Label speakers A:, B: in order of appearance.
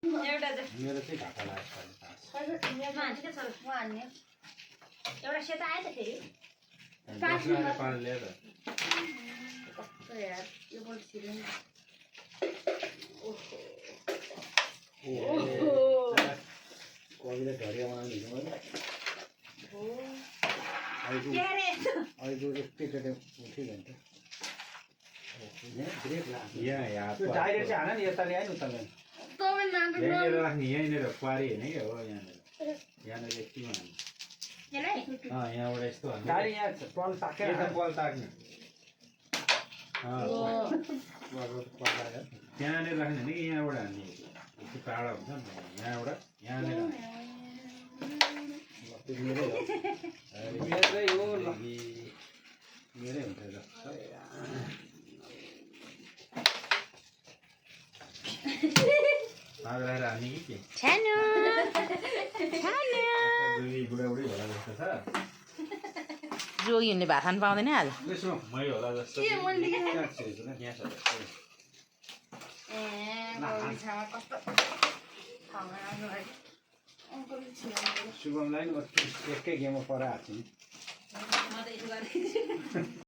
A: एउटा चाहिँ
B: मेरो चाहिँ घाटा लाग्छ
A: एउटा सेता आयो त फेरि
B: पाल्ने त
A: कस्तो यार यो पनि छिर्नु
B: कविले घरि आउनु
A: के रे
B: अहिलेको एकैचोटि उठ्यो भने त ब्रेक लाग्यो यहाँ
C: डाइरेक्ट चाहिँ हान नि यता ल्याए नि उता ल्याए
A: तपाईँ नाटक
B: यहीँनिर राख्ने यहीँनिर पारी होइन क्या हो यहाँनिर यतिमा
A: यसलाई
B: यहाँबाट यस्तो हाल्ने
C: गाडी यहाँ पल ताकेर
B: एकदम बल ताक्ने त्यहाँनिर राख्ने नि यहाँबाट हान्ने यस्तो टाढा हुन्छ नि यहाँबाट यहाँनिर मेरै हो
C: मेरै हो ल
B: मेरै हुन्छ ल आएर हान्ने कि के
A: छानो
B: बुढाबुढी होला जस्तो छ
D: जोगी हुने भात खानु पाउँदैन आज
B: यसो मै होला जस्तो
A: के मैले
B: यहाँ छिरेको न यहाँ छ
A: छामा कस्तो ठाउँमा आउनु लागि अङ्कल छिराउनु
C: शुभमलाई नि एकै गेममा पराएको छु नि
A: म त यसो गर्दै